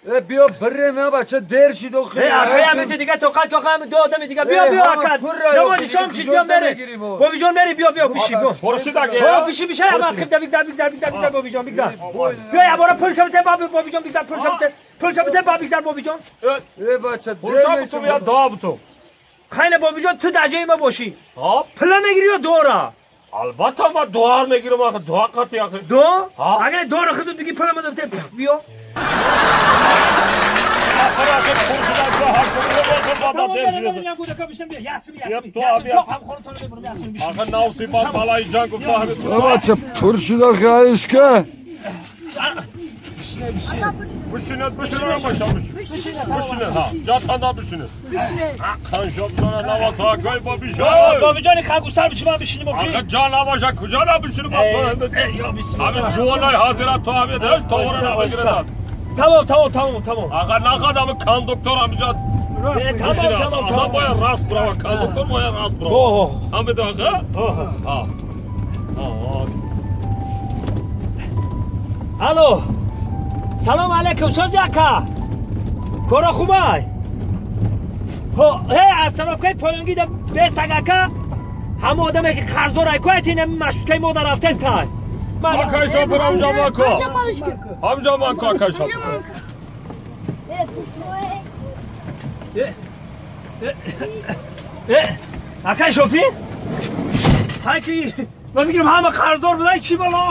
Биё бирем, я бача, дер шид охи. Акаям ту дига тоқат ко, ду одами дига. Биё, биё, ака. Намози шом шид, биё, мере. Бобиҷон, мери, биё, биё, биши, биё. Хуршидаги. Бо биши, биши, ама хибда бигзар, бигзар, бигзар, бигзар, бобиҷон, бигзар. Биё, ябора пул шабте, бобиҷон, бигзар, пул шабте. Пул шабте, ба бигзар, бобиҷон. Э, бача, дер Хуршад бутум я дуо бутум. Хайне, бобиҷон, ту дар ҷои ма бошӣ. Ҳа? Пула мегири ё дуора? Албатта, ман дуар мегирам ахи, дуа қати ахи. Ду? Ҳа. Агар дуора худут бигӣ, пула мадам те, биё. Ахир ахи хуршида Тамом, ахи навсибат балаи ҷанг гуфта ҳами. Э, бача, пур шуд охи, аишка. Бишинед, бишинед, бача, бишинед. Бишинед, ҳа. Ҷатанда бишинед. Қаншоб зона навасакай бобиҷон. Бобиҷони хангустар, биши, ман бишиним. Ахи ҷа набоша, куҷо набишинем? Ҳами ҷувонои ҳозира то ҳами ҳеҷ товара намегирад. Тамом, тамом, тамом, тамом. Аха, нахад ҳами кондуктор ҳамиҷа. Тамом, тамом, Одам тамом. бояд раст брава, кондуктор бояд раст брава. Ҳамида аха? Ҳа. Алло. Салом алейкум, сози ака. Кора хубай? Ҳо, ҳе, остановкаи поёнгӣ да бестаг, ака. Ҳама одаме ки қарздор айкоят, ин маршруткаи мо дар рафтестай. Акай шофер, ҳамҷа мако. Ҳамҷа мако, акай шофер. Акай шофер? Ҳай ки ман фикрам ҳама қарздор будай, чӣ бало?